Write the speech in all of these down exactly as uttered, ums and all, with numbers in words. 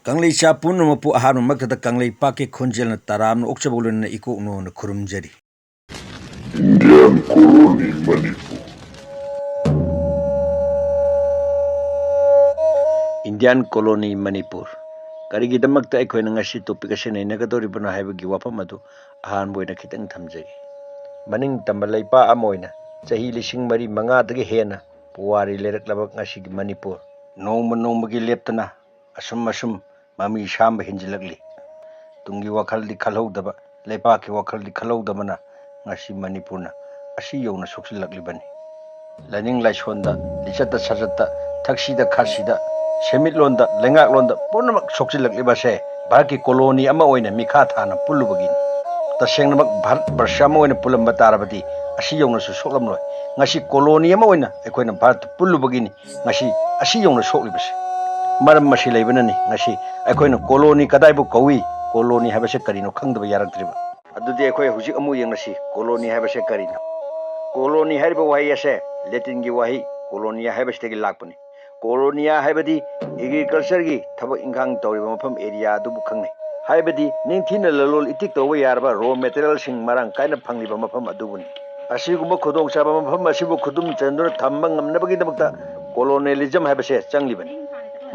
ꯀꯪꯂꯩꯆꯥ ꯄꯨꯝꯅꯃꯛꯄꯨ ꯑꯍꯥꯟꯕꯃꯛꯇꯗ ꯀꯪꯂꯩꯄꯥꯛꯀꯤ ꯈꯣꯟꯖꯦꯜꯅ ꯇꯔꯥꯝꯅ ꯑꯣꯛꯆꯕ ꯂꯣꯏꯅꯅ ꯏꯀꯣꯛꯅꯣꯅ ꯈꯨꯔꯨꯝꯖꯔꯤ꯫ Indian colony Manipur. Indian colony Manipur. ꯀꯔꯤꯒꯤꯗꯃꯛꯇ ꯑꯩꯈꯣꯏꯅ ꯉꯁꯤ topic ꯑꯁꯤ ꯅꯩꯅꯒꯗꯧꯔꯤꯕꯅꯣ ꯍꯥꯏꯕꯒꯤ ꯋꯥꯐꯝ ꯑꯗꯨ ꯑꯍꯥꯟꯕ ꯑꯣꯏꯅ ꯈꯤꯇꯪ ꯊꯝꯖꯒꯦ꯫ ꯃꯅꯤꯡ ꯇꯝꯕ ꯂꯩꯄꯥꯛ ꯑꯃ ꯑꯣꯏꯅ ꯆꯍꯤ ꯂꯤꯁꯤꯡ ꯃꯔꯤ ꯃꯉꯥꯗꯒꯤ ꯍꯦꯟꯅ ꯄꯨꯋꯥꯔꯤ ꯂꯩꯔꯛꯂꯕ ꯉꯁꯤꯒꯤ ꯃꯅꯤꯄꯨꯔ ꯅꯣꯡꯃ ꯅꯣꯡꯃꯒꯤ ꯂꯦꯞꯇꯅ ꯑꯁꯨꯝ ꯑꯁꯨꯝ ꯃꯃꯤ ꯁꯥꯝꯕ ꯍꯦꯟꯖꯤꯜꯂꯛꯂꯤ꯫ ꯇꯨꯡꯒꯤ ꯋꯥꯈꯜꯗꯤ ꯈꯜꯍꯧꯗꯕ, ꯂꯩꯄꯥꯛꯀꯤ ꯋꯥꯈꯜꯗꯤ ꯈꯜꯍꯧꯗꯕꯅ ꯉꯁꯤ ꯃꯅꯤꯄꯨꯔꯅ ꯑꯁꯤ ꯌꯧꯅ ꯁꯣꯛꯆꯤꯜꯂꯛꯂꯤꯕꯅꯤ꯫ ꯂꯥꯏꯅꯤꯡ ꯂꯥꯏꯁꯣꯟꯗ, ꯂꯤꯆꯠꯇ ꯁꯥꯖꯠꯇ, ꯊꯛꯁꯤꯗ ꯈꯥꯁꯤꯗ, ꯁꯦꯟꯃꯤꯠꯂꯣꯟꯗ, ꯂꯩꯉꯥꯛꯂꯣꯟꯗ ꯄꯨꯝꯅꯃꯛ ꯁꯣꯛꯆꯤꯜꯂꯛꯂꯤꯕꯁꯦ ꯚꯥꯔꯠꯀꯤ colony ꯑꯃ ꯑꯣꯏꯅ ꯃꯤꯈꯥ ꯊꯥꯅ ꯄꯨꯜꯂꯨꯕꯒꯤꯅꯤ꯫ ꯇꯁꯦꯡꯅꯃꯛ ꯚꯥꯔꯠ ꯕꯔꯁ ꯑꯃ ꯑꯣꯏꯅ ꯄꯨꯜꯂꯝꯕ ꯇꯥꯔꯕꯗꯤ ꯑꯁꯤ ꯌꯧꯅꯁꯨ ꯁꯣꯛꯂꯝꯂꯣꯏ꯫ ꯉꯁꯤ colony ꯑꯃ ꯑꯣꯏꯅ ꯑꯩꯈꯣꯏꯅ ꯚꯥꯔꯠꯇ ꯄꯨꯜꯂꯨꯕꯒꯤꯅꯤ ꯉꯁꯤ ꯑꯁꯤ ꯌꯧꯅ ꯁꯣꯛꯂꯤꯕꯁꯦ꯫ ꯃꯔꯝ ꯑꯁꯤ ꯂꯩꯕꯅꯅꯤ ꯉꯁꯤ ꯑꯩꯈꯣꯏꯅ colony ꯀꯗꯥꯏꯕꯨ ꯀꯧꯏ, colony ꯍꯥꯏꯕꯁꯦ ꯀꯔꯤꯅꯣ ꯈꯪꯗꯕ ꯌꯥꯔꯛꯇ꯭ꯔꯤꯕ꯫ ꯑꯗꯨꯗꯤ ꯑꯩꯈꯣꯏ ꯍꯧꯖꯤꯛ ꯑꯃꯨꯛ ꯌꯦꯡꯂꯁꯤ, colony ꯍꯥꯏꯕꯁꯦ ꯀꯔꯤꯅꯣ? Colony ꯍꯥꯏꯔꯤꯕ ꯋꯥꯍꯩ ꯑꯁꯦ Latinꯒꯤ ꯋꯥꯍꯩ colonia ꯍꯥꯏꯕꯁꯤꯗꯒꯤ ꯂꯥꯛꯄꯅꯤ꯫ Colonia ꯍꯥꯏꯕꯗꯤ agricultureꯒꯤ ꯊꯕꯛ ꯏꯪꯈꯥꯡ ꯇꯧꯔꯤꯕ ꯃꯐꯝ, area ꯑꯗꯨꯕꯨ ꯈꯪꯅꯩ꯫ ꯍꯥꯏꯕꯗꯤ ꯅꯤꯡꯊꯤꯅ ꯂꯂꯣꯟ ꯏꯇꯤꯛ ꯇꯧꯕ ꯌꯥꯔꯕ raw materialꯁꯤꯡ ꯃꯔꯥꯡ ꯀꯥꯏꯅ ꯐꯪꯂꯤꯕ ꯃꯐꯝ ꯑꯗꯨꯕꯨꯅꯤ꯫ ꯑꯁꯤꯒꯨꯝꯕ ꯈꯨꯗꯣꯡꯆꯥꯕ ꯃꯐꯝ ꯑꯁꯤꯕꯨ ꯈꯨꯗꯨꯝ ꯆꯟꯗꯨꯅ ꯊꯝꯕ ꯉꯝꯅꯕꯒꯤꯗꯃꯛꯇ colonialism ꯍꯥꯏꯕꯁꯦ ꯆꯪꯂꯤꯕꯅꯤ꯫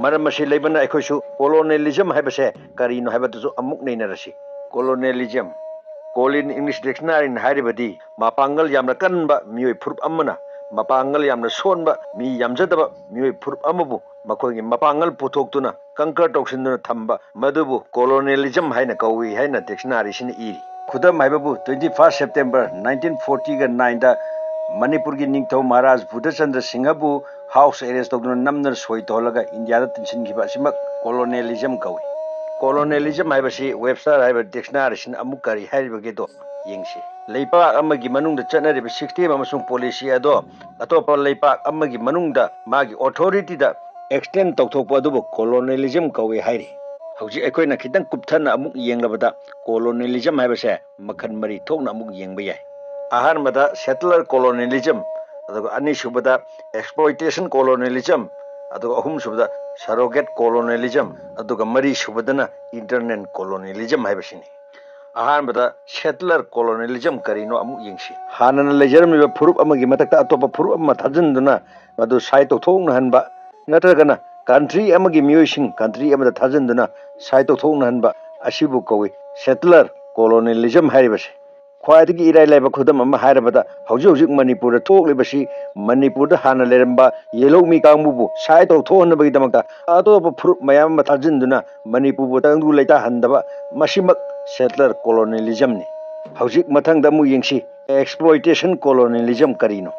ꯃꯔꯝ ꯑꯁꯤ ꯂꯩꯕꯅ ꯑꯩꯈꯣꯏꯁꯨ colonialism ꯍꯥꯏꯕꯁꯦ ꯀꯔꯤꯅꯣ ꯍꯥꯏꯕꯗꯨꯁꯨ ꯑꯃꯨꯛ ꯅꯩꯅꯔꯁꯤ꯫ Colonialism, Collins English Dictionaryꯅ ꯍꯥꯏꯔꯤꯕꯗꯤ ꯃꯄꯥꯡꯒꯜ ꯌꯥꯝꯅ ꯀꯟꯕ ꯃꯤꯑꯣꯏ ꯐꯨꯔꯨꯞ ꯑꯃꯅ ꯃꯄꯥꯡꯒꯜ ꯌꯥꯝꯅ ꯁꯣꯟꯕ, ꯃꯤ ꯌꯥꯝꯖꯗꯕ ꯃꯤꯑꯣꯏ ꯐꯨꯔꯨꯞ ꯑꯃꯕꯨ ꯃꯈꯣꯏꯒꯤ ꯃꯄꯥꯡꯒꯜ ꯄꯨꯊꯣꯛꯇꯨꯅ conquer ꯇꯧꯁꯤꯟꯗꯨꯅ ꯊꯝꯕ, ꯃꯗꯨꯕꯨ colonialism ꯍꯥꯏꯅ ꯀꯧꯏ ꯍꯥꯏꯅ dictionaryꯁꯤꯅ ꯏꯔꯤ꯫ ꯈꯨꯗꯝ ꯍꯥꯏꯕꯕꯨ twenty first September nineteen fortyꯒ nineꯗ ꯃꯅꯤꯄꯨꯔꯒꯤ ꯅꯤꯡꯊꯧ ꯃꯍꯥꯔꯥꯖ ꯕꯨꯙꯆꯟꯗ꯭ꯔ ꯁꯤꯡꯍꯕꯨ house arrest ꯇꯧꯗꯨꯅ ꯅꯝꯗꯅ ꯁꯣꯏ ꯇꯧꯍꯜꯂꯒ ꯏꯟꯗꯤꯌꯥꯗ ꯇꯤꯟꯁꯤꯟꯈꯤꯕ ꯑꯁꯤꯃꯛ colonialism ꯀꯧꯏ꯫ Colonialism ꯍꯥꯏꯕꯁꯤ Webster ꯍꯥꯏꯕ dictionaryꯁꯤꯅ ꯑꯃꯨꯛ ꯀꯔꯤ ꯍꯥꯏꯔꯤꯕꯒꯦꯗꯣ ꯌꯦꯡꯁꯤ꯫ ꯂꯩꯄꯥꯛ ꯑꯃꯒꯤ ꯃꯅꯨꯡꯗ ꯆꯠꯅꯔꯤꯕ system ꯑꯃꯁꯨꯡ policy ꯑꯗꯣ ꯑꯇꯣꯞꯄ ꯂꯩꯄꯥꯛ ꯑꯃꯒꯤ ꯃꯅꯨꯡꯗ ꯃꯥꯒꯤ authorityꯗ extend ꯇꯧꯊꯣꯛꯄ ꯑꯗꯨꯕꯨ colonialism ꯀꯧꯏ ꯍꯥꯏꯔꯤ꯫ ꯍꯧꯖꯤꯛ ꯑꯩꯈꯣꯏꯅ ꯈꯤꯇꯪ ꯀꯨꯞꯊꯅ ꯑꯃꯨꯛ ꯌꯦꯡꯂꯕꯗ colonialism ꯍꯥꯏꯕꯁꯦ ꯃꯈꯜ ꯃꯔꯤ ꯊꯣꯛꯅ ꯑꯃꯨꯛ ꯌꯦꯡꯕ ꯌꯥꯏ꯫ ꯑꯍꯥꯟꯕꯗ settler colonialism, ꯑꯗꯨꯒ ꯑꯅꯤꯁꯨꯕꯗ exploitation colonialism, ꯑꯗꯨꯒ ꯑꯍꯨꯝꯁꯨꯕꯗ surrogate colonialism, ꯑꯗꯨꯒ ꯃꯔꯤꯁꯨꯕꯗꯅ internal colonialism ꯍꯥꯏꯕꯁꯤꯅꯤ꯫ ꯑꯍꯥꯟꯕꯗ settler colonialism ꯀꯔꯤꯅꯣ ꯑꯃꯨꯛ ꯌꯦꯡꯁꯤ꯫ ꯍꯥꯟꯅꯅ ꯂꯩꯖꯔꯝꯂꯤꯕ ꯐꯨꯔꯨꯞ ꯑꯃꯒꯤ ꯃꯊꯛꯇ ꯑꯇꯣꯞꯄ ꯐꯨꯔꯨꯞ ꯑꯃ ꯊꯥꯖꯤꯟꯗꯨꯅ ꯃꯗꯨ ꯁꯥꯏ ꯇꯧꯊꯣꯛꯅꯍꯟꯕ, ꯅꯠꯇ꯭ꯔꯒꯅ country ꯑꯃꯒꯤ ꯃꯤꯑꯣꯏꯁꯤꯡ country ꯑꯃꯗ ꯊꯥꯖꯤꯟꯗꯨꯅ ꯁꯥꯏ ꯇꯧꯊꯣꯛꯅꯍꯟꯕ ꯑꯁꯤꯕꯨ ꯀꯧꯏ settler colonialism ꯍꯥꯏꯔꯤꯕꯁꯦ꯫ ꯈ꯭ꯋꯥꯏꯗꯒꯤ ꯏꯔꯥꯏ ꯂꯥꯏꯕ ꯈꯨꯗꯝ ꯑꯃ ꯍꯥꯏꯔꯕꯗ, ꯍꯧꯖꯤꯛ ꯍꯧꯖꯤꯛ ꯃꯅꯤꯄꯨꯔꯗ ꯊꯣꯛꯂꯤꯕꯁꯤ, ꯃꯅꯤꯄꯨꯔꯗ ꯍꯥꯟꯅ ꯂꯩꯔꯝꯕ ꯌꯦꯜꯍꯧꯃꯤ ꯀꯥꯡꯕꯨꯕꯨ ꯁꯥꯏ ꯇꯧꯊꯣꯛꯍꯟꯅꯕꯒꯤꯗꯃꯛꯇ ꯑꯇꯣꯞꯄ ꯐꯨꯔꯨꯞ ꯃꯌꯥꯝ ꯑꯃ ꯊꯥꯖꯤꯟꯗꯨꯅ ꯃꯅꯤꯄꯨꯔꯕꯨ ꯇꯪꯗꯨ ꯂꯩꯇꯥꯍꯟꯗꯕ, ꯃꯁꯤꯃꯛ settler colonialismꯅꯤ꯫ ꯍꯧꯖꯤꯛ ꯃꯊꯪꯗ ꯑꯃꯨꯛ ꯌꯦꯡꯁꯤ, exploitation colonialism ꯀꯔꯤꯅꯣ?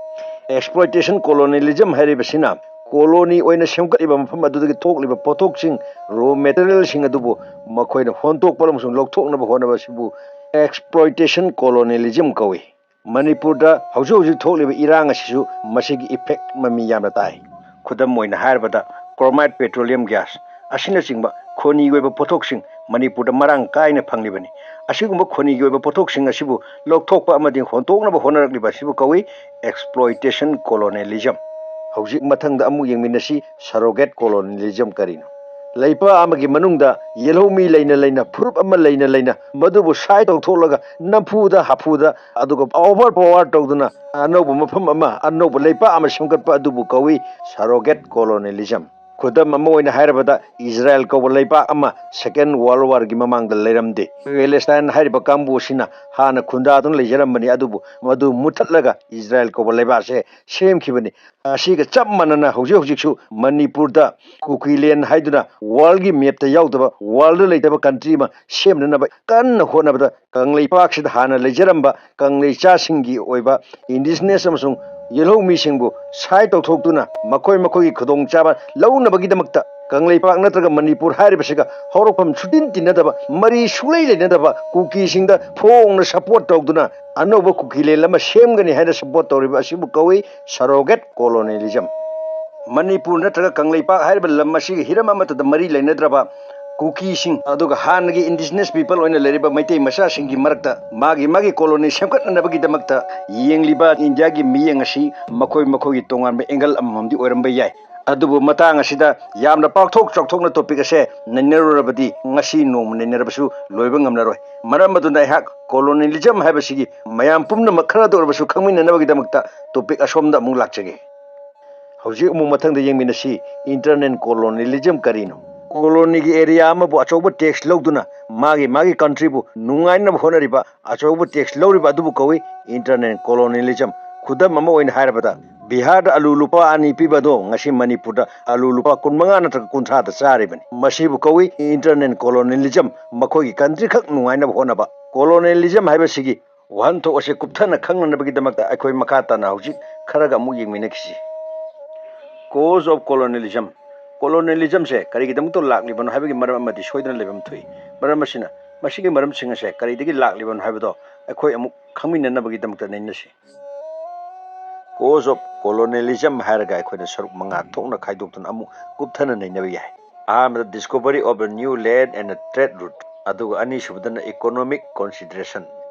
Exploitation colonialism ꯍꯥꯏꯔꯤꯕꯁꯤꯅ colony ꯑꯣꯏꯅ ꯁꯦꯝꯒꯠꯂꯤꯕ ꯃꯐꯝ ꯑꯗꯨꯗꯒꯤ ꯊꯣꯛꯂꯤꯕ ꯄꯣꯠꯊꯣꯛꯁꯤꯡ, raw materialꯁꯤꯡ ꯑꯗꯨꯕꯨ ꯃꯈꯣꯏꯅ ꯍꯣꯟꯗꯣꯛꯄ ꯑꯃꯁꯨꯡ ꯂꯧꯊꯣꯛꯅꯕ ꯍꯣꯠꯅꯕ ꯑꯁꯤꯕꯨ exploitation colonialism ꯀꯧꯏ꯫ ꯃꯅꯤꯄꯨꯔꯗ ꯍꯧꯖꯤꯛ ꯍꯧꯖꯤꯛ ꯊꯣꯛꯂꯤꯕ ꯏꯔꯥꯡ ꯑꯁꯤꯁꯨ ꯃꯁꯤꯒꯤ effect ꯃꯃꯤ ꯌꯥꯝꯅ ꯇꯥꯏ꯫ ꯈꯨꯗꯝ ꯑꯣꯏꯅ ꯍꯥꯏꯔꯕꯗ, chromite petroleum gas ꯑꯁꯤꯅꯆꯤꯡꯕ ꯈꯣꯅꯤꯒꯤ ꯑꯣꯏꯕ ꯄꯣꯠꯊꯣꯛꯁꯤꯡ ꯃꯅꯤꯄꯨꯔꯗ ꯃꯔꯥꯡ ꯀꯥꯏꯅ ꯐꯪꯂꯤꯕꯅꯤ꯫ ꯑꯁꯤꯒꯨꯝꯕ ꯈꯣꯅꯤꯒꯤ ꯑꯣꯏꯕ ꯄꯣꯠꯊꯣꯛꯁꯤꯡ ꯑꯁꯤꯕꯨ ꯂꯧꯊꯣꯛꯄ ꯑꯃꯗꯤ ꯍꯣꯟꯗꯣꯛꯅꯕ ꯍꯣꯠꯅꯔꯛꯂꯤꯕ ꯑꯁꯤꯕꯨ ꯀꯧꯏ exploitation colonialism꯫ ꯍꯧꯖꯤꯛ ꯃꯊꯪꯗ ꯑꯃꯨꯛ ꯌꯦꯡꯃꯤꯟꯅꯁꯤ, surrogate colonialism ꯀꯔꯤꯅꯣ? ꯂꯩꯄꯥꯛ ꯑꯃꯒꯤ ꯃꯅꯨꯡꯗ ꯌꯦꯜꯍꯧꯃꯤ ꯂꯩꯅ ꯂꯩꯅ, ꯐꯨꯔꯨꯞ ꯑꯃ ꯂꯩꯅ ꯂꯩꯅ ꯃꯗꯨꯕꯨ ꯁꯥꯏ ꯇꯧꯊꯣꯛꯂꯒ ꯅꯝꯐꯨꯗ ꯍꯥꯐꯨꯗ, ꯑꯗꯨꯒ over power ꯇꯧꯗꯨꯅ ꯑꯅꯧꯕ ꯃꯐꯝ ꯑꯃ, ꯑꯅꯧꯕ ꯂꯩꯄꯥꯛ ꯑꯃ ꯁꯦꯝꯒꯠꯄ ꯑꯗꯨꯕꯨ ꯀꯧꯏ surrogate colonialism꯫ ꯈꯨꯗꯝ ꯑꯃ ꯑꯣꯏꯅ ꯍꯥꯏꯔꯕꯗ, ꯏꯖꯔꯥꯏꯜ ꯀꯧꯕ ꯂꯩꯄꯥꯛ ꯑꯃ Second World Warꯒꯤ ꯃꯃꯥꯡꯗ ꯂꯩꯔꯝꯗꯦ꯫ ꯄꯦꯂꯦꯁꯇꯥꯏꯟ ꯍꯥꯏꯔꯤꯕ ꯀꯥꯡꯕꯨ ꯑꯁꯤꯅ ꯍꯥꯟꯅ ꯈꯨꯟꯗꯥꯗꯨꯅ ꯂꯩꯖꯔꯝꯕꯅꯤ, ꯑꯗꯨꯕꯨ ꯃꯗꯨ ꯃꯨꯠꯊꯠꯂꯒ ꯏꯖꯔꯥꯏꯜ ꯀꯧꯕ ꯂꯩꯕꯥꯛꯁꯦ ꯁꯦꯝꯈꯤꯕꯅꯤ꯫ ꯑꯁꯤꯒ ꯆꯞ ꯃꯥꯟꯅꯅ ꯍꯧꯖꯤꯛ ꯍꯧꯖꯤꯛꯁꯨ ꯃꯅꯤꯄꯨꯔꯗ ꯀꯨꯀꯤꯂꯦꯟ ꯍꯥꯏꯗꯨꯅ worldꯒꯤ mapꯇ ꯌꯥꯎꯗꯕ, worldꯗ ꯂꯩꯇꯕ country ꯑꯃ ꯁꯦꯝꯅꯅꯕ ꯀꯟꯅ ꯍꯣꯠꯅꯕꯗ, ꯀꯪꯂꯩꯄꯥꯛꯁꯤꯗ ꯍꯥꯟꯅ ꯂꯩꯖꯔꯝꯕ ꯀꯪꯂꯩꯆꯥꯁꯤꯡꯒꯤ ꯑꯣꯏꯕ indigenous ꯑꯃꯁꯨꯡ ꯌꯦꯜꯍꯧꯃꯤꯁꯤꯡꯕꯨ ꯁꯥꯏ ꯇꯧꯊꯣꯛꯇꯨꯅ ꯃꯈꯣꯏ ꯃꯈꯣꯏꯒꯤ ꯈꯨꯗꯣꯡꯆꯥꯕ ꯂꯧꯅꯕꯒꯤꯗꯃꯛꯇ ꯀꯪꯂꯩꯄꯥꯛ ꯅꯠꯇ꯭ꯔꯒ ꯃꯅꯤꯄꯨꯔ ꯍꯥꯏꯔꯤꯕꯁꯤꯒ ꯍꯧꯔꯛꯐꯝ ꯁꯨꯇꯤꯟ ꯇꯤꯟꯅꯗꯕ, ꯃꯔꯤ ꯁꯨꯡꯂꯩ ꯂꯩꯅꯗꯕ ꯀꯨꯀꯤꯁꯤꯡꯗ ꯐꯣꯡꯅ support ꯇꯧꯗꯨꯅ ꯑꯅꯧꯕ ꯀꯨꯀꯤꯂꯦꯟ ꯑꯃ ꯁꯦꯝꯒꯅꯤ ꯍꯥꯏꯅ support ꯇꯧꯔꯤꯕ ꯑꯁꯤꯕꯨ ꯀꯧꯏ surrogate colonialism꯫ ꯃꯅꯤꯄꯨꯔ ꯅꯠꯇ꯭ꯔꯒ ꯀꯪꯂꯩꯄꯥꯛ ꯍꯥꯏꯔꯤꯕ ꯂꯝ ꯑꯁꯤꯒ ꯍꯤꯔꯝ ꯑꯃꯠꯇꯗ ꯃꯔꯤ ꯂꯩꯅꯗ꯭ꯔꯕ ꯀꯨꯀꯤꯁꯤꯡ, ꯑꯗꯨꯒ ꯍꯥꯟꯅꯒꯤ indigenous people ꯑꯣꯏꯅ ꯂꯩꯔꯤꯕ ꯃꯩꯇꯩ ꯃꯆꯥꯁꯤꯡꯒꯤ ꯃꯔꯛꯇ ꯃꯥꯒꯤ ꯃꯥꯒꯤ colony ꯁꯦꯝꯒꯠꯅꯅꯕꯒꯤꯗꯃꯛꯇ ꯌꯦꯡꯂꯤꯕ ꯏꯟꯗꯤꯌꯥꯒꯤ ꯃꯤꯠꯌꯦꯡ ꯑꯁꯤ ꯃꯈꯣꯏ ꯃꯈꯣꯏꯒꯤ ꯇꯣꯉꯥꯟꯕ angle ꯑꯃꯃꯝꯗꯤ ꯑꯣꯏꯔꯝꯕ ꯌꯥꯏ꯫ ꯑꯗꯨꯕꯨ ꯃꯇꯥꯡ ꯑꯁꯤꯗ ꯌꯥꯝꯅ ꯄꯥꯛꯊꯣꯛ ꯆꯥꯎꯊꯣꯛꯅ ꯇꯣꯄꯤꯛ ꯑꯁꯦ ꯅꯩꯅꯔꯨꯔꯕꯗꯤ ꯉꯁꯤ ꯅꯣꯡꯃ ꯅꯩꯅꯔꯕꯁꯨ ꯂꯣꯏꯕ ꯉꯝꯂꯔꯣꯏ꯫ ꯃꯔꯝ ꯑꯗꯨꯅ ꯑꯩꯍꯥꯛ ꯀꯣꯂꯣꯅꯤꯌꯦꯂꯤꯖꯝ ꯍꯥꯏꯕꯁꯤꯒꯤ ꯃꯌꯥꯝ ꯄꯨꯝꯅꯃꯛ ꯈꯔꯗ ꯑꯣꯏꯔꯕꯁꯨ ꯈꯪꯃꯤꯟꯅꯅꯕꯒꯤꯗꯃꯛꯇ ꯇꯣꯄꯤꯛ ꯑꯁꯣꯝꯗ ꯑꯃꯨꯛ ꯂꯥꯛꯆꯒꯦ꯫ ꯍꯧꯖꯤꯛ ꯑꯃꯨꯛ ꯃꯊꯪꯗ ꯌꯦꯡꯃꯤꯟꯅꯁꯤ, ꯏꯟꯇꯔꯅꯦꯜ ꯀꯣꯂꯣꯅꯤꯌꯦꯂꯤꯖꯝ ꯀꯔꯤꯅꯣ? ꯀꯣꯂꯣꯅꯤꯒꯤ ꯑꯦꯔꯤꯌꯥ ꯑꯃꯕꯨ ꯑꯆꯧꯕ ꯇꯦꯛꯁ ꯂꯧꯗꯨꯅ ꯃꯥꯒꯤ ꯃꯥꯒꯤ ꯀꯟꯇ꯭ꯔꯤꯕꯨ ꯅꯨꯡꯉꯥꯏꯅꯕ ꯍꯣꯠꯅꯔꯤꯕ, ꯑꯆꯧꯕ ꯇꯦꯛꯁ ꯂꯧꯔꯤꯕ ꯑꯗꯨꯕꯨ ꯀꯧꯏ ꯏꯟꯇꯔꯅꯦꯜ ꯀꯣꯂꯣꯅꯤꯌꯦꯂꯤꯖꯝ꯫ ꯈꯨꯗꯝ ꯑꯃ ꯑꯣꯏꯅ ꯍꯥꯏꯔꯕꯗ, ꯕꯤꯍꯥꯔꯗ ꯑꯂꯨ ꯂꯨꯄꯥ ꯑꯅꯤ ꯄꯤꯕ ꯑꯗꯣ ꯉꯁꯤ ꯃꯅꯤꯄꯨꯔꯗ ꯑꯂꯨ ꯂꯨꯄꯥ ꯀꯨꯟꯃꯉꯥ ꯅꯠꯇ꯭ꯔꯒ ꯀꯨꯟꯊ꯭ꯔꯥꯗ ꯆꯥꯔꯤꯕꯅꯤ꯫ ꯃꯁꯤꯕꯨ ꯀꯧꯏ ꯏꯟꯇꯔꯅꯦꯜ ꯀꯣꯂꯣꯅꯤꯌꯦꯂꯤꯖꯝ, ꯃꯈꯣꯏꯒꯤ ꯀꯟꯇ꯭ꯔꯤ ꯈꯛ ꯅꯨꯡꯉꯥꯏꯅꯕ ꯍꯣꯠꯅꯕ꯫ ꯀꯣꯂꯣꯅꯤꯌꯦꯂꯤꯖꯝ ꯍꯥꯏꯕꯁꯤꯒꯤ ꯋꯥꯍꯟꯊꯣꯛ ꯑꯁꯤ ꯀꯨꯞꯊꯅ ꯈꯪꯅꯅꯕꯒꯤꯗꯃꯛꯇ ꯑꯩꯈꯣꯏ ꯃꯈꯥ ꯇꯥꯅ ꯍꯧꯖꯤꯛ ꯈꯔꯒ ꯑꯃꯨꯛ ꯌꯦꯡꯃꯤꯟꯅꯈꯤꯁꯤ꯫ Cause of colonialism꯫ ꯀꯣꯂꯣꯅꯤꯌꯦꯂꯤꯖꯝꯁꯦ ꯀꯔꯤꯒꯤꯗꯃꯛꯇ ꯂꯥꯛꯂꯤꯕꯅꯣ ꯍꯥꯏꯕꯒꯤ ꯃꯔꯝ ꯑꯃꯗꯤ ꯁꯣꯏꯗꯅ ꯂꯩꯐꯝ ꯊꯣꯛꯏ꯫ ꯃꯔꯝ ꯑꯁꯤꯅ, ꯃꯁꯤꯒꯤ ꯃꯔꯝꯁꯤꯡ ꯑꯁꯦ ꯀꯔꯤꯗꯒꯤ ꯂꯥꯛꯂꯤꯕꯅꯣ ꯍꯥꯏꯕꯗꯣ ꯑꯩꯈꯣꯏ ꯑꯃꯨꯛ ꯈꯪꯃꯤꯟꯅꯅꯕꯒꯤꯗꯃꯛꯇ ꯅꯩꯅꯁꯤ꯫ Cause of colonialism ꯍꯥꯏꯔꯒ ꯑꯩꯈꯣꯏꯅ ꯁꯔꯨꯛ ꯃꯉꯥ ꯊꯣꯛꯅ ꯈꯥꯏꯗꯣꯛꯇꯨꯅ ꯑꯃꯨꯛ ꯀꯨꯞꯊꯅ ꯅꯩꯅꯕ ꯌꯥꯏ꯫ ꯑꯍꯥꯟꯕꯗ, discovery of the new land and the trade route꯫ ꯑꯗꯨꯒ ꯑꯅꯤꯁꯨꯕꯗꯅ economic consideration꯫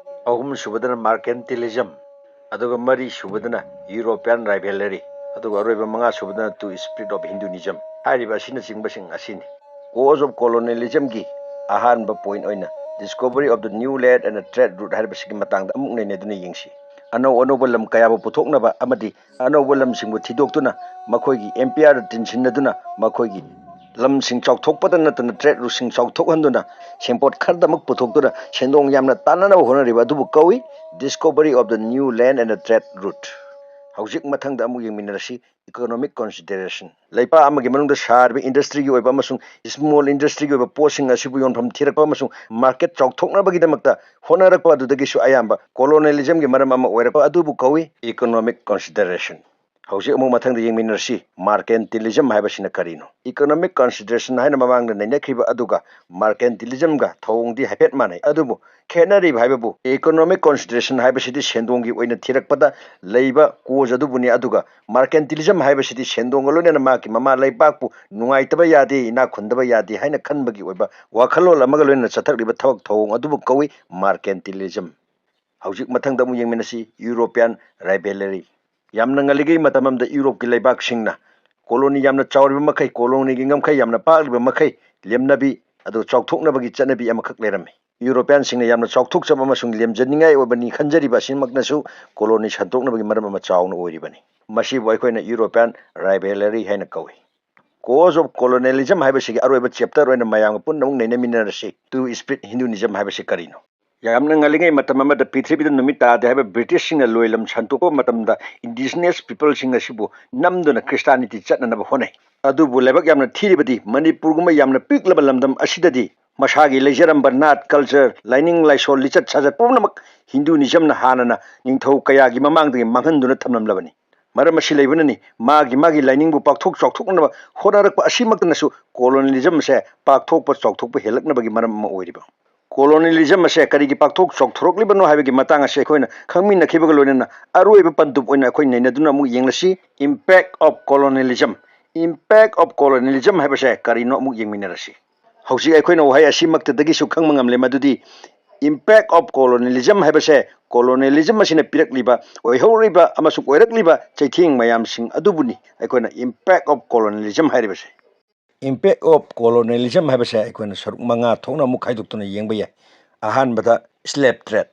ꯑꯍꯨꯝꯁꯨꯕꯗꯅ mercantilism꯫ ꯑꯗꯨꯒ ꯃꯔꯤꯁꯨꯕꯗꯅ European rivalry꯫ ꯑꯗꯨꯒ ꯑꯔꯣꯏꯕ ꯃꯉꯥꯁꯨꯕꯗꯅ to spread of Hinduism꯫ ꯍꯥꯏꯔꯤꯕ ꯑꯁꯤꯅꯆꯤꯡꯕꯁꯤꯡ ꯑꯁꯤꯅꯤ꯫ Cause of colonialismꯒꯤ ꯑꯍꯥꯟꯕ ꯄꯣꯏꯟ ꯑꯣꯏꯅ discovery of the new land and the trade route ꯍꯥꯏꯔꯤꯕꯁꯤꯒꯤ ꯃꯇꯥꯡꯗ ꯑꯃꯨꯛ ꯅꯩꯅꯗꯨꯅ ꯌꯦꯡꯁꯤ꯫ ꯑꯅꯧ ꯑꯅꯧꯕ ꯂꯝ ꯀꯌꯥꯕꯨ ꯄꯨꯊꯣꯛꯅꯕ ꯑꯃꯗꯤ ꯑꯅꯧꯕ ꯂꯝꯁꯤꯡꯕꯨ ꯊꯤꯗꯣꯛꯇꯨꯅ ꯃꯈꯣꯏꯒꯤ empire ꯇꯤꯟꯁꯤꯟꯅꯗꯨꯅ ꯃꯈꯣꯏꯒꯤ ꯂꯝꯁꯤꯡ ꯆꯥꯎꯊꯣꯛꯄꯗ ꯅꯠꯇꯅ trade routeꯁꯤꯡ ꯆꯥꯎꯊꯣꯛꯍꯟꯗꯨꯅ ꯁꯦꯟꯄꯣꯠ ꯈꯔꯗꯃꯛ ꯄꯨꯊꯣꯛꯇꯨꯅ ꯁꯦꯟꯗꯣꯡ ꯌꯥꯝꯅ ꯇꯥꯟꯅꯅꯕ ꯍꯣꯠꯅꯔꯤꯕ ꯑꯗꯨꯕꯨ ꯀꯧꯏ discovery of the new land and the trade route꯫ ꯍꯧꯖꯤꯛ ꯃꯊꯪꯗ ꯑꯃꯨꯛ ꯌꯦꯡꯃꯤꯟꯅꯔꯁꯤ, economic consideration꯫ ꯂꯩꯄꯥꯛ ꯑꯃꯒꯤ ꯃꯅꯨꯡꯗ ꯁꯥꯔꯤꯕ industryꯒꯤ ꯑꯣꯏꯕ ꯑꯃꯁꯨꯡ small industryꯒꯤ ꯑꯣꯏꯕ ꯄꯣꯠꯁꯤꯡ ꯑꯁꯤꯕꯨ ꯌꯣꯟꯐꯝ ꯊꯤꯔꯛꯄ ꯑꯃꯁꯨꯡ market ꯆꯥꯎꯊꯣꯛꯅꯕꯒꯤꯗꯃꯛꯇ ꯍꯣꯠꯅꯔꯛꯄ ꯑꯗꯨꯗꯒꯤꯁꯨ ꯑꯌꯥꯝꯕ colonialismꯒꯤ ꯃꯔꯝ ꯑꯃ ꯑꯣꯏꯔꯛꯄ ꯑꯗꯨꯕꯨ ꯀꯧꯏ economic consideration꯫ ꯍꯧꯖꯤꯛ ꯑꯃꯨꯛ ꯃꯊꯪꯗ ꯌꯦꯡꯃꯤꯟꯅꯔꯁꯤ, mercantilism ꯍꯥꯏꯕꯁꯤꯅ ꯀꯔꯤꯅꯣ? Economic consideration ꯍꯥꯏꯅ ꯃꯃꯥꯡꯗ ꯅꯩꯅꯈ꯭ꯔꯤꯕ ꯑꯗꯨꯒ mercantilismꯒ ꯊꯧꯑꯣꯡꯗꯤ ꯍꯥꯏꯐꯦꯠ ꯃꯥꯟꯅꯩ, ꯑꯗꯨꯕꯨ ꯈꯦꯠꯅꯔꯤꯕ ꯍꯥꯏꯕꯕꯨ economic consideration ꯍꯥꯏꯕꯁꯤꯗꯤ ꯁꯦꯟꯗꯣꯡꯒꯤ ꯑꯣꯏꯅ ꯊꯤꯔꯛꯄꯗ ꯂꯩꯕ cause ꯑꯗꯨꯕꯨꯅꯤ, ꯑꯗꯨꯒ mercantilism ꯍꯥꯏꯕꯁꯤꯗꯤ ꯁꯦꯟꯗꯣꯡꯒ ꯂꯣꯏꯅꯅ ꯃꯍꯥꯛꯀꯤ ꯃꯃꯥ ꯂꯩꯕꯥꯛꯄꯨ ꯅꯨꯡꯉꯥꯏꯇꯕ ꯌꯥꯗꯦ, ꯏꯅꯥꯛ ꯈꯨꯟꯗꯕ ꯌꯥꯗꯦ ꯍꯥꯏꯅ ꯈꯟꯕꯒꯤ ꯑꯣꯏꯕ ꯋꯥꯈꯜꯂꯣꯟ ꯑꯃꯒ ꯂꯣꯏꯅꯅ ꯆꯠꯊꯔꯛꯂꯤꯕ ꯊꯕꯛ ꯊꯧꯑꯣꯡ ꯑꯗꯨꯕꯨ ꯀꯧꯏ mercantilism꯫ ꯍꯧꯖꯤꯛ ꯃꯊꯪꯗ ꯑꯃꯨꯛ ꯌꯦꯡꯃꯤꯟꯅꯁꯤ, European rivalry꯫ ꯌꯥꯝꯅ ꯉꯜꯂꯤꯉꯩ ꯃꯇꯝ ꯑꯃꯗ ꯌꯨꯔꯣꯞꯀꯤ ꯂꯩꯕꯥꯛꯁꯤꯡꯅ ꯀꯣꯂꯣꯅꯤ ꯌꯥꯝꯅ ꯆꯥꯎꯔꯤꯕ ꯃꯈꯩ, ꯀꯣꯂꯣꯅꯤꯒꯤ ꯉꯝꯈꯩ ꯌꯥꯝꯅ ꯄꯥꯛꯂꯤꯕ ꯃꯈꯩ, ꯂꯦꯝꯅꯕꯤ, ꯑꯗꯨꯒ ꯆꯥꯎꯊꯣꯛꯅꯕꯒꯤ ꯆꯠꯅꯕꯤ ꯑꯃꯈꯛ ꯂꯩꯔꯝꯃꯤ꯫ ꯌꯨꯔꯣꯄꯤꯌꯥꯟꯁꯤꯡꯅ ꯌꯥꯝꯅ ꯆꯥꯎꯊꯣꯛꯆꯕ ꯑꯃꯁꯨꯡ ꯂꯦꯝꯖꯅꯤꯡꯉꯥꯏ ꯑꯣꯏꯕꯅꯤ ꯈꯟꯖꯔꯤꯕ ꯑꯁꯤꯃꯛꯅꯁꯨ ꯀꯣꯂꯣꯅꯤ ꯁꯟꯗꯣꯛꯅꯕꯒꯤ ꯃꯔꯝ ꯑꯃ ꯆꯥꯎꯅ ꯑꯣꯏꯔꯤꯕꯅꯤ꯫ ꯃꯁꯤꯕꯨ ꯑꯩꯈꯣꯏꯅ European rivalry ꯍꯥꯏꯅ ꯀꯧꯏ꯫ Cause of colonialism ꯍꯥꯏꯕꯁꯤꯒꯤ ꯑꯔꯣꯏꯕ chapter ꯑꯣꯏꯅ ꯃꯌꯥꯝꯒ ꯄꯨꯟꯅ ꯑꯃꯨꯛ ꯅꯩꯅꯃꯤꯟꯅꯔꯁꯤ꯫ Two spirit Hinduism ꯍꯥꯏꯕꯁꯤ ꯀꯔꯤꯅꯣ? ꯌꯥꯝꯅ ꯉꯜꯂꯤꯉꯩ ꯃꯇꯝ ꯑꯃꯗ ꯄ꯭ꯔꯤꯊꯤꯕꯤꯗ ꯅꯨꯃꯤꯠ ꯇꯥꯗꯦ ꯍꯥꯏꯕ ꯕ꯭ꯔꯤꯇꯤꯁꯁꯤꯡꯅ ꯂꯣꯏꯂꯝ ꯁꯟꯗꯣꯛꯄ ꯃꯇꯝꯗ indigenous peopleꯁꯤꯡ ꯑꯁꯤꯕꯨ ꯅꯝꯗꯨꯅ ꯈ꯭ꯔꯤꯁꯇꯥꯅꯤꯇꯤ ꯆꯠꯅꯅꯕ ꯍꯣꯠꯅꯩ꯫ ꯑꯗꯨꯕꯨ ꯂꯥꯏꯕꯛ ꯌꯥꯝꯅ ꯊꯤꯔꯤꯕꯗꯤ ꯃꯅꯤꯄꯨꯔꯒꯨꯝꯕ ꯌꯥꯝꯅ ꯄꯤꯛꯂꯕ ꯂꯝꯗꯝ ꯑꯁꯤꯗꯗꯤ ꯃꯁꯥꯒꯤ ꯂꯩꯖꯔꯝꯕ ꯅꯥꯠ, culture, ꯂꯥꯏꯅꯤꯡ ꯂꯥꯏꯁꯣꯜ, ꯂꯤꯆꯠ ꯁꯥꯖꯠ ꯄꯨꯝꯅꯃꯛ ꯍꯤꯟꯗꯨꯅꯤꯖꯝꯅ ꯍꯥꯟꯅꯅ ꯅꯤꯡꯊꯧ ꯀꯌꯥꯒꯤ ꯃꯃꯥꯡꯗꯒꯤ ꯃꯥꯡꯍꯟꯗꯨꯅ ꯊꯝꯂꯝꯂꯕꯅꯤ꯫ ꯃꯔꯝ ꯑꯁꯤ ꯂꯩꯕꯅꯅꯤ ꯃꯥꯒꯤ ꯃꯥꯒꯤ ꯂꯥꯏꯅꯤꯡꯕꯨ ꯄꯥꯛꯊꯣꯛ ꯆꯥꯎꯊꯣꯛꯅꯕ ꯍꯣꯠꯅꯔꯛꯄ ꯑꯁꯤꯃꯛꯇꯅꯁꯨ colonialism ꯑꯁꯦ ꯄꯥꯛꯊꯣꯛꯄ ꯆꯥꯎꯊꯣꯛꯄ ꯍꯦꯜꯂꯛꯅꯕꯒꯤ ꯃꯔꯝ ꯑꯃ ꯑꯣꯏꯔꯤꯕ꯫ Colonialism ꯑꯁꯦ ꯀꯔꯤꯒꯤ ꯄꯥꯛꯊꯣꯛ ꯆꯥꯎꯊꯣꯔꯛꯂꯤꯕꯅꯣ ꯍꯥꯏꯕꯒꯤ ꯃꯇꯥꯡ ꯑꯁꯤ ꯑꯩꯈꯣꯏꯅ ꯈꯪꯃꯤꯟꯅꯈꯤꯕꯒ ꯂꯣꯏꯅꯅ ꯑꯔꯣꯏꯕ ꯄꯟꯗꯨꯞ ꯑꯣꯏꯅ ꯑꯩꯈꯣꯏ ꯅꯩꯅꯗꯨꯅ ꯑꯃꯨꯛ ꯌꯦꯡꯂꯁꯤ꯫ Impact of colonialism, impact of colonialism ꯍꯥꯏꯕꯁꯦ ꯀꯔꯤꯅꯣ ꯑꯃꯨꯛ ꯌꯦꯡꯃꯤꯟꯅꯔꯁꯤ꯫ ꯍꯧꯖꯤꯛ ꯑꯩꯈꯣꯏꯅ ꯋꯥꯍꯩ ꯑꯁꯤꯃꯛꯇꯗꯒꯤꯁꯨ ꯈꯪꯕ ꯉꯝꯂꯦ ꯃꯗꯨꯗꯤ impact of colonialism ꯍꯥꯏꯕꯁꯦ colonialism ꯑꯁꯤꯅ ꯄꯤꯔꯛꯂꯤꯕ, ꯑꯣꯏꯍꯧꯔꯤꯕ ꯑꯃꯁꯨꯡ ꯑꯣꯏꯔꯛꯂꯤꯕ ꯆꯩꯊꯦꯡ ꯃꯌꯥꯝꯁꯤꯡ ꯑꯗꯨꯕꯨꯅꯤ ꯑꯩꯈꯣꯏꯅ impact of colonialism ꯍꯥꯏꯔꯤꯕꯁꯦ꯫ Impact of colonialism ꯍꯥꯏꯕꯁꯦ ꯑꯩꯈꯣꯏꯅ ꯁꯔꯨꯛ ꯃꯉꯥ ꯊꯣꯛꯅ ꯑꯃꯨꯛ ꯈꯥꯏꯗꯣꯛꯇꯨꯅ ꯌꯦꯡꯕ ꯌꯥꯏ꯫ ꯑꯍꯥꯟꯕꯗ slave trade꯫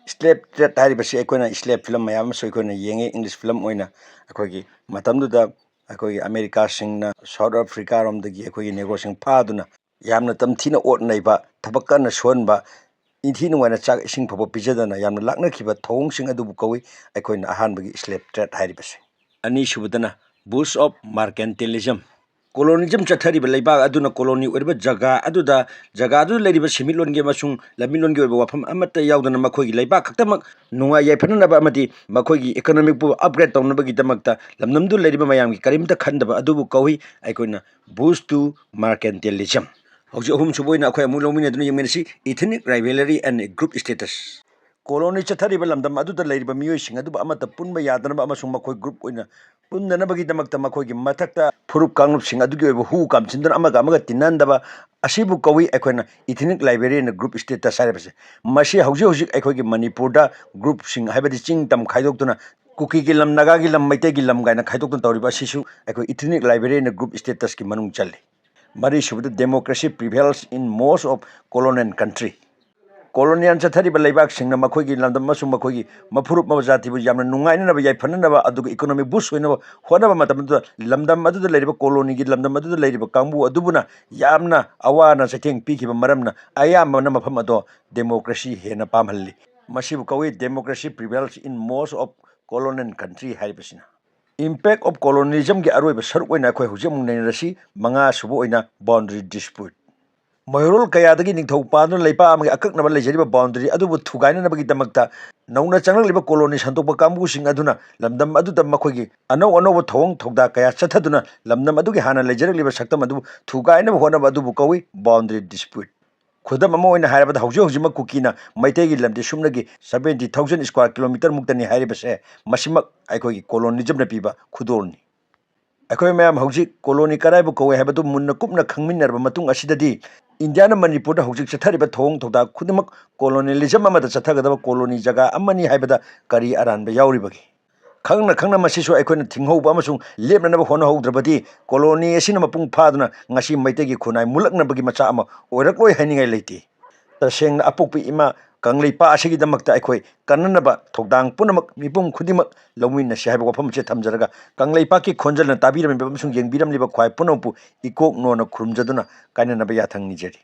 Slave trade ꯍꯥꯏꯔꯤꯕꯁꯤ ꯑꯩꯈꯣꯏꯅ slave film ꯃꯌꯥꯝ ꯑꯃꯁꯨ ꯑꯩꯈꯣꯏꯅ ꯌꯦꯡꯉꯤ꯫ English film ꯑꯣꯏꯅ ꯑꯩꯈꯣꯏꯒꯤ ꯃꯇꯝꯗꯨꯗ ꯑꯩꯈꯣꯏꯒꯤ ꯑꯃꯦꯔꯤꯀꯥꯁꯤꯡꯅ South Africa ꯔꯣꯝꯗꯒꯤ ꯑꯩꯈꯣꯏꯒꯤ Negroꯁꯤꯡ ꯐꯥꯗꯨꯅ ꯌꯥꯝꯅ ꯇꯝꯊꯤꯅ ꯑꯣꯠ ꯅꯩꯕ, ꯊꯕꯛ ꯀꯟꯅ ꯁꯨꯍꯟꯕ, ꯏꯟꯊꯤ ꯅꯨꯡꯉꯥꯏꯅ ꯆꯥꯛ ꯏꯁꯤꯡ ꯐꯥꯎꯕ ꯄꯤꯖꯗꯅ ꯌꯥꯝꯅ ꯂꯥꯛꯅꯈꯤꯕ ꯊꯧꯑꯣꯡꯁꯤꯡ ꯑꯗꯨꯕꯨ ꯀꯧꯏ ꯑꯩꯈꯣꯏꯅ ꯑꯍꯥꯟꯕꯒꯤ slave trade ꯍꯥꯏꯔꯤꯕꯁꯦ꯫ ꯑꯅꯤꯁꯨꯕꯗꯅ Bush of mercantilism꯫ Colonialism ꯆꯠꯊꯔꯤꯕ ꯂꯩꯕꯥꯛ ꯑꯗꯨꯅ colony ꯑꯣꯏꯔꯤꯕ ꯖꯒꯥ ꯑꯗꯨꯗ, ꯖꯒꯥ ꯑꯗꯨꯗ ꯂꯩꯔꯤꯕ ꯁꯦꯟꯃꯤꯠꯂꯣꯟꯒꯤ ꯑꯃꯁꯨꯡ ꯂꯝꯃꯤꯠꯂꯣꯟꯒꯤ ꯑꯣꯏꯕ ꯋꯥꯐꯝ ꯑꯃꯠꯇ ꯌꯥꯎꯗꯅ ꯃꯈꯣꯏꯒꯤ ꯂꯩꯕꯥꯛ ꯈꯛꯇꯃꯛ ꯅꯨꯡꯉꯥꯏ ꯌꯥꯏꯐꯅꯅꯕ ꯑꯃꯗꯤ ꯃꯈꯣꯏꯒꯤ economicꯄꯨ upgrade ꯇꯧꯅꯕꯒꯤꯗꯃꯛꯇ ꯂꯝꯗꯝꯗꯨ ꯂꯩꯔꯤꯕ ꯃꯌꯥꯝꯒꯤ ꯀꯔꯤꯝꯇ ꯈꯟꯗꯕ ꯑꯗꯨꯕꯨ ꯀꯧꯏ ꯑꯩꯈꯣꯏꯅ Bush to mercantilism꯫ ꯍꯧꯖꯤꯛ ꯑꯍꯨꯝꯁꯨꯕ ꯑꯣꯏꯅ ꯑꯩꯈꯣꯏ ꯑꯃꯨꯛ ꯂꯧꯃꯤꯟꯅꯗꯨꯅ ꯌꯦꯡꯃꯤꯟꯅꯁꯤ, ethnic rivalry and group status꯫ Colony ꯆꯠꯊꯔꯤꯕ ꯂꯝꯗꯝ ꯑꯗꯨꯗ ꯂꯩꯔꯤꯕ ꯃꯤꯑꯣꯏꯁꯤꯡ ꯑꯗꯨꯕꯨ ꯑꯃꯠꯇ ꯄꯨꯟꯕ ꯌꯥꯗꯅꯕ ꯑꯃꯁꯨꯡ ꯃꯈꯣꯏ group ꯑꯣꯏꯅ ꯄꯨꯟꯗꯅꯕꯒꯤꯗꯃꯛꯇ ꯃꯈꯣꯏꯒꯤ ꯃꯊꯛꯇ ꯐꯨꯔꯨꯞ ꯀꯥꯡꯂꯨꯞꯁꯤꯡ ꯑꯗꯨꯒꯤ ꯑꯣꯏꯕ ꯍꯨ ꯀꯥꯝꯁꯤꯟꯗꯨꯅ ꯑꯃꯒ ꯑꯃꯒ ꯇꯤꯟꯅꯍꯟꯗꯕ ꯑꯁꯤꯕꯨ ꯀꯧꯏ ꯑꯩꯈꯣꯏꯅ ethnic rivalry and group status ꯍꯥꯏꯔꯤꯕꯁꯦ꯫ ꯃꯁꯤ ꯍꯧꯖꯤꯛ ꯍꯧꯖꯤꯛ ꯑꯩꯈꯣꯏꯒꯤ ꯃꯅꯤꯄꯨꯔꯗ groupꯁꯤꯡ ꯍꯥꯏꯕꯗꯤ ꯆꯤꯡ ꯇꯝ ꯈꯥꯏꯗꯣꯛꯇꯨꯅ ꯀꯨꯀꯤꯒꯤ ꯂꯝ, ꯅꯥꯒꯥꯒꯤ ꯂꯝ, ꯃꯩꯇꯩꯒꯤ ꯂꯝ ꯀꯥꯏꯅ ꯈꯥꯏꯗꯣꯛꯇꯨꯅ ꯇꯧꯔꯤꯕ ꯑꯁꯤꯁꯨ ꯑꯩꯈꯣꯏ ethnic liberation group statusꯀꯤ ꯃꯅꯨꯡ ꯆꯜꯂꯤ꯫ ꯃꯔꯤꯁꯨꯕꯗ, democracy prevails in most of colonial country꯫ Colonial ꯆꯠꯊꯔꯤꯕ ꯂꯩꯕꯥꯛꯁꯤꯡꯅ ꯃꯈꯣꯏꯒꯤ ꯂꯝꯗꯝ ꯑꯃꯁꯨꯡ ꯃꯈꯣꯏꯒꯤ ꯃꯐꯨꯔꯨꯞ ꯃꯖꯥꯇꯤꯕꯨ ꯌꯥꯝꯅ ꯅꯨꯡꯉꯥꯏꯅꯅꯕ, ꯌꯥꯏꯐꯅꯅꯕ, ꯑꯗꯨꯒ economic boost ꯑꯣꯏꯅꯕ ꯍꯣꯠꯅꯕ ꯃꯇꯝꯗꯨꯗ, ꯂꯝꯗꯝ ꯑꯗꯨꯗ ꯂꯩꯔꯤꯕ colonyꯒꯤ ꯂꯝꯗꯝ ꯑꯗꯨꯗ ꯂꯩꯔꯤꯕ ꯀꯥꯡꯕꯨ ꯑꯗꯨꯕꯨꯅ ꯌꯥꯝꯅ ꯑꯋꯥ ꯑꯅꯥ ꯆꯩꯊꯦꯡ ꯄꯤꯈꯤꯕ ꯃꯔꯝꯅ ꯑꯌꯥꯝꯕꯅ ꯃꯐꯝ ꯑꯗꯣ democracy ꯍꯦꯟꯅ ꯄꯥꯝꯍꯜꯂꯤ꯫ ꯃꯁꯤꯕꯨ ꯀꯧꯏ democracy prevails in most of colonial country ꯍꯥꯏꯔꯤꯕꯁꯤꯅ꯫ Impact of colonialismꯒꯤ ꯑꯔꯣꯏꯕ ꯁꯔꯨꯛ ꯑꯣꯏꯅ ꯑꯩꯈꯣꯏ ꯍꯧꯖꯤꯛ ꯑꯃꯨꯛ ꯅꯩꯅꯔꯁꯤ, ꯃꯉꯥꯁꯨꯕ ꯑꯣꯏꯅ boundary dispute꯫ ꯃꯩꯍꯧꯔꯣꯜ ꯀꯌꯥꯗꯒꯤ ꯅꯤꯡꯊꯧ ꯄꯥꯟꯗꯨꯅ ꯂꯩꯕꯥꯛ ꯑꯃꯒꯤ ꯑꯀꯛꯅꯕ ꯂꯩꯖꯔꯤꯕ boundary ꯑꯗꯨꯕꯨ ꯊꯨꯒꯥꯏꯅꯅꯕꯒꯤꯗꯃꯛꯇ ꯅꯧꯅ ꯆꯪꯂꯛꯂꯤꯕ colony ꯁꯟꯗꯣꯛꯄ ꯀꯥꯡꯕꯨꯁꯤꯡ ꯑꯗꯨꯅ ꯂꯝꯗꯝ ꯑꯗꯨꯗ ꯃꯈꯣꯏꯒꯤ ꯑꯅꯧ ꯑꯅꯧꯕ ꯊꯧꯑꯣꯡ ꯊꯧꯗꯥ ꯀꯌꯥ ꯆꯠꯊꯗꯨꯅ ꯂꯝꯗꯝ ꯑꯗꯨꯒꯤ ꯍꯥꯟꯅ ꯂꯩꯖꯔꯛꯂꯤꯕ ꯁꯛꯇꯝ ꯑꯗꯨ ꯊꯨꯒꯥꯏꯅꯕ ꯍꯣꯠꯅꯕ ꯑꯗꯨꯕꯨ ꯀꯧꯏ boundary dispute꯫ ꯈꯨꯗꯝ ꯑꯃ ꯑꯣꯏꯅ ꯍꯥꯏꯔꯕꯗ, ꯍꯧꯖꯤꯛ ꯍꯧꯖꯤꯛꯃꯛ ꯀꯨꯀꯤꯅ ꯃꯩꯇꯩꯒꯤ ꯂꯝꯗꯤ ꯁꯨꯞꯅꯒꯤ seventy thousand square kilometre ꯃꯨꯛꯇꯅꯤ ꯍꯥꯏꯔꯤꯕꯁꯦ ꯃꯁꯤꯃꯛ ꯑꯩꯈꯣꯏꯒꯤ colonialismꯅ ꯄꯤꯕ ꯈꯨꯗꯣꯜꯅꯤ꯫ ꯑꯩꯈꯣꯏ ꯃꯌꯥꯝ ꯍꯧꯖꯤꯛ colony ꯀꯗꯥꯏꯕꯨ ꯀꯧꯏ ꯍꯥꯏꯕꯗꯨ ꯃꯨꯟꯅ ꯀꯨꯞꯅ ꯈꯪꯃꯤꯟꯅꯔꯕ ꯃꯇꯨꯡ ꯑꯁꯤꯗꯗꯤ, ꯏꯟꯗꯤꯌꯥꯅ ꯃꯅꯤꯄꯨꯔꯗ ꯍꯧꯖꯤꯛ ꯆꯠꯊꯔꯤꯕ ꯊꯧꯑꯣꯡ ꯊꯧꯗꯥ ꯈꯨꯗꯤꯡꯃꯛ colonialism ꯑꯃꯗ ꯆꯠꯊꯒꯗꯕ colony ꯖꯒꯥ ꯑꯃꯅꯤ ꯍꯥꯏꯕꯗ ꯀꯔꯤ ꯑꯔꯥꯟꯕ ꯌꯥꯎꯔꯤꯕꯒꯦ? ꯈꯪꯅ ꯈꯪꯅ ꯃꯁꯤꯁꯨ ꯑꯩꯈꯣꯏꯅ ꯊꯤꯡꯍꯧꯕ ꯑꯃꯁꯨꯡ ꯂꯦꯞꯅꯅꯕ ꯍꯣꯠꯅꯍꯧꯗ꯭ꯔꯕꯗꯤ, colony ꯑꯁꯤꯅ ꯃꯄꯨꯡ ꯐꯥꯗꯨꯅ ꯉꯁꯤ ꯃꯩꯇꯩꯒꯤ ꯈꯨꯟꯅꯥꯏ ꯃꯨꯜꯂꯛꯅꯕꯒꯤ ꯃꯆꯥꯛ ꯑꯃ ꯑꯣꯏꯔꯛꯂꯣꯏ ꯍꯥꯏꯅꯤꯡꯉꯥꯏ ꯂꯩꯇꯦ꯫ ꯇꯁꯦꯡꯅ ꯑꯄꯣꯛꯄ ꯏꯃꯥ ꯀꯪꯂꯩꯄꯥꯛ ꯑꯁꯤꯒꯤꯗꯃꯛꯇ ꯑꯩꯈꯣꯏ ꯀꯟꯅꯅꯕ ꯊꯧꯗꯥꯡ ꯄꯨꯝꯅꯃꯛ ꯃꯤꯄꯨꯝ ꯈꯨꯗꯤꯡꯃꯛ ꯂꯧꯃꯤꯟꯅꯁꯤ ꯍꯥꯏꯕ ꯋꯥꯐꯝ ꯑꯁꯤ ꯊꯝꯖꯔꯒ, ꯀꯪꯂꯩꯄꯥꯛꯀꯤ ꯈꯣꯟꯖꯦꯜꯅ ꯇꯥꯕꯤꯔꯝꯂꯤꯕ ꯑꯃꯁꯨꯡ ꯌꯦꯡꯕꯤꯔꯝꯂꯤꯕ ꯈ꯭ꯋꯥꯏ ꯄꯨꯝꯅꯃꯛꯄꯨ ꯏꯀꯣꯛ ꯅꯣꯟꯅ ꯈꯨꯔꯨꯝꯖꯗꯨꯅ ꯀꯥꯏꯅꯅꯕ ꯌꯥꯊꯪ ꯅꯤꯖꯔꯤ꯫